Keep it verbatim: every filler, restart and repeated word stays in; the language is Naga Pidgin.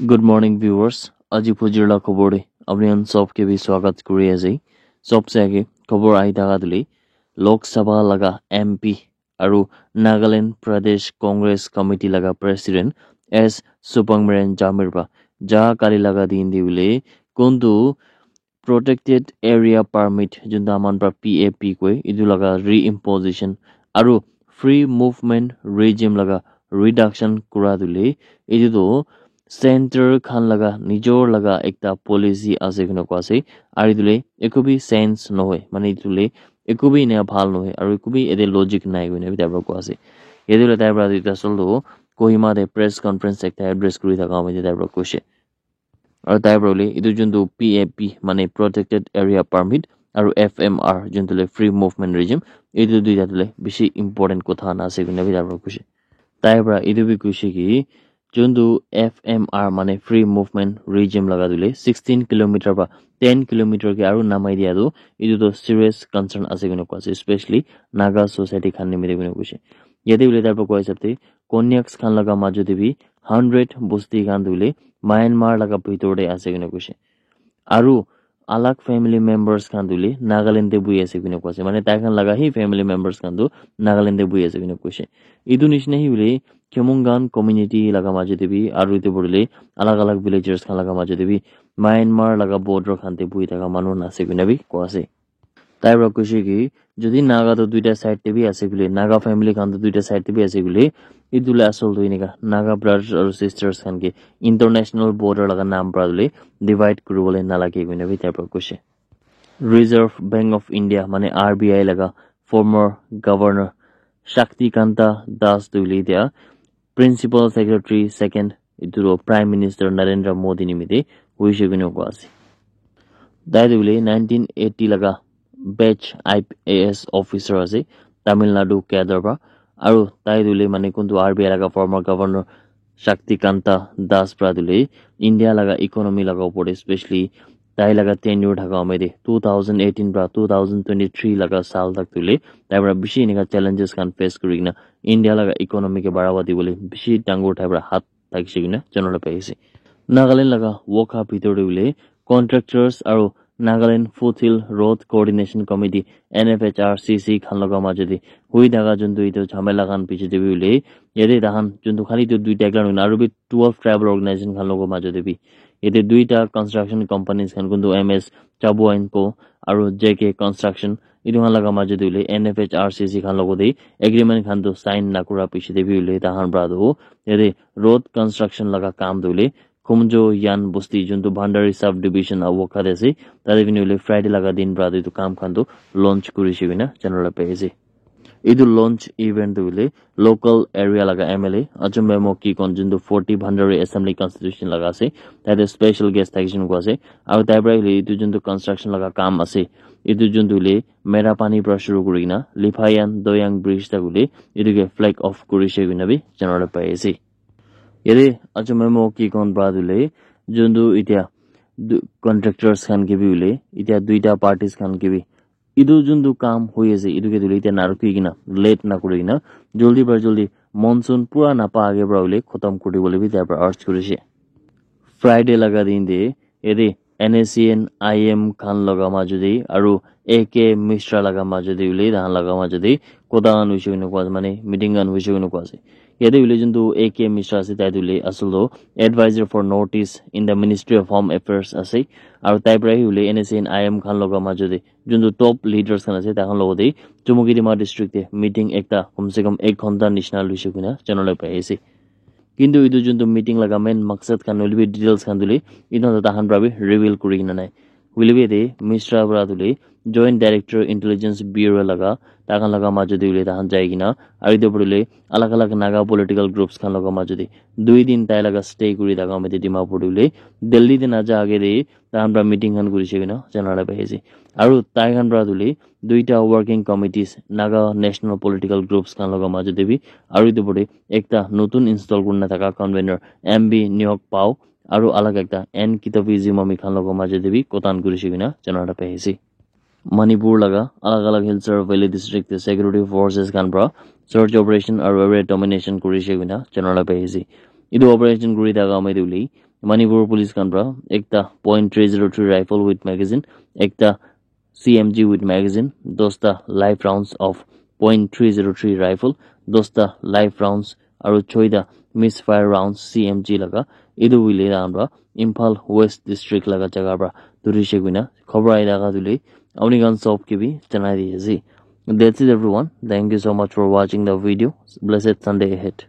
Good morning, viewers. Aji phujir la khobor de apni khan sob ke bi swagat kuri ase. Sobse age khobor ahi thaka tu le, Lok Sabha laga M P aru Nagaland Pradesh Congress Committee laga President S Supangmeren Jamir ba ja kali laga din de bole kuntu protected area permit junta aman pra P A P koi etu laga reimposition aru free movement regime laga reduction kura tu le etu tu center khan laga nijor laga ekta policy ase koina koi ase. Aru etu le eku bi sense nohoi, mane etu le eku bi ena bhal nohoi aru eku bi ete logic nai koina bi tai pra koi ase. Etu le tai pra etu asol tu Kohima te press conference ekta address kuri thaka hoite tai pra koise. Aru tai para hoile etu juntu P A P mane protected area permit aru F M R juntu le free movement regime, etu duita tu le bishi important kotha khan ase koina bi tai para koise. Tai para etu bi koise ki juntu F M R mane free movement regime laga tu le sixteen kilometer para ten kilometer ke aru namai dia tu etu tu serious concern ase koina koise, especially Naga society khan nimite koina koise. Yate hoile tai para koi hisab te Konyaks khan laga majo te bi hundred bosti khan tu le Myanmar laga bhitor te ase koina koise. Aru alag family members khan tu le Nagaland te bui ase koina koise. Mane tai khan laga hi family members khan tu Nagaland te bui ase koina koise. Etu nishina hi hoile Khemungan community laga majo te bi aru etu pore alag alag villagers khan laga majo te bi Myanmar laga border khan te bui thaka manu khan ase koina bi koi ase. Tai para koise ki jodi Naga tu duita side te bi ase koile, Naga family khan tu duita side te bi ase koile, etu la asol tu enika Naga brothers aru sisters khan ke international border laga naam para tu le divide kuri bole nalage koina bi tai para koise. Reserve Bank of India mane R B I laga former governor Shakti Kanta Das tu hoile etia Principal Secretary second etu tu Prime Minister Narendra Modi nimite hoise koina koi ase. Tai tu hoile nineteen eighty laga batch I A S officer ase, Tamil Nadu cadre para. Aru tai tu hoile mane kuntu R B I laga former governor Shakti Kanta Das para tu hoile India laga economy laga upor te, especially tai laga tenure thaka hoite two thousand eighteen para two thousand twenty-three laga saal tak tu hoile tai para bishi enika challenges khan face kuri kena India laga economy ke barawa dibole bishi dangor tai para hat thakise koina janabole pai ase. Nagaland laga Wokha bhitor te hoile contractors aru Nagaland Foothill Road Coordination Committee, N F H R C C khan laga majo te hui thaka juntu etu jhamela khan piche te bi hoile yate tahan juntu khali tu duita ekla nohoi na aru bi twelve tribal organization khan laga majo te bi yate duita construction companies khan kuntu M S Chabu and Co aru J K Construction etu khan laga majo te hoile N F H R C C khan logo te agreement khan tu sign nakura piche te bi hoile tahan para tu yate road construction laga kam tu hoile Khumjo Yan Bosti juntu Bhandari sub division a Wokha te ase, tate bi hoile Friday laga din para tu etu kam khan tu launch kurise koina janabole pai ase. Etu launch event tu hoile local area laga M L A Ajum Memo Kikon juntu forty Bhandari Assembly Constitution laga ase, tate special guest thakise koina koi ase. Aru tai para hoile etu juntu construction laga kam ase, etu juntu hoile Merapani para shuru kuri kena Liphayan Doyang Bridge tak hoile etu ke flag off kurise koina bi janabole pai ase. Yate Ajum Memo Kikon para tu hoile juntu etia du- contractors khan ke bi hoile etia duita parties khan ke bi etu juntu kam hoi ase etu ke tu hoile etia narukhi kena late nakuri kena jaldi para jaldi monsoon pura napa age para hoile khotom kuri bole bi tai para urge kurise. Friday laga din te yate N S C N I M khan laga majo te aru A K Mishra laga majo te hoile tahan laga majo te kotha khan hoise koina koi ase, mane meeting khan hoise koina koi ase. Yate hoile juntu A K Mishra ase tai tu hoile asol tu advisor for North East in the Ministry of Home Affairs ase aru tai para hi hoile N S C N I M khan laga majo te juntu top leaders khan ase tai khan logo te Chumukedima district te meeting ekta kom se kom ek ghonta nishina loise koina janabole pai ase. Kintu etu juntu meeting laga main maksad khan hoile bi details khan tu hoile etu khan tu tahan para bi reveal kuri kena nai. Hoile bi yate Mishra para tu hoile Joint Director Intelligence Bureau laga taikhan laga majo te hoile tahan jai kena aru etu para hoile alag alag Naga political groups khan laga majo te dui din tai laga stay kuri thaka hoite Dimapur te hoile Delhi te naja age te tahan para meeting khan kurise koina janabole pai ase. Aru taikhan para tu hoile duita working committees Naga national political groups khan laga majo te bi aru etu pore ekta notun install kurina thaka convener M B Nyok Pao aru alag ekta N Kitovi Zimami khan laga majo te bi kotha khan kurise koina janabole pai ase. Manipur laga alag alag hills aru valley district te security forces khan para search operation aru area domination kurise koina janabole pai ase. Etu operation kuri thaka hoite hoile Manipur police khan pra ekta point three zero three rifle with magazine, ekta C M G with magazine, dosta live rounds of point three zero three rifle, dosta live rounds aru choita misfire rounds C M G laga etu hoile tahan pra Imphal West District laga jaga pra dhurishe koina khobor ahi thaka tule apni khan sob ke bi janai di ase. That's it everyone. Thank you so much for watching the video. Blessed Sunday ahead.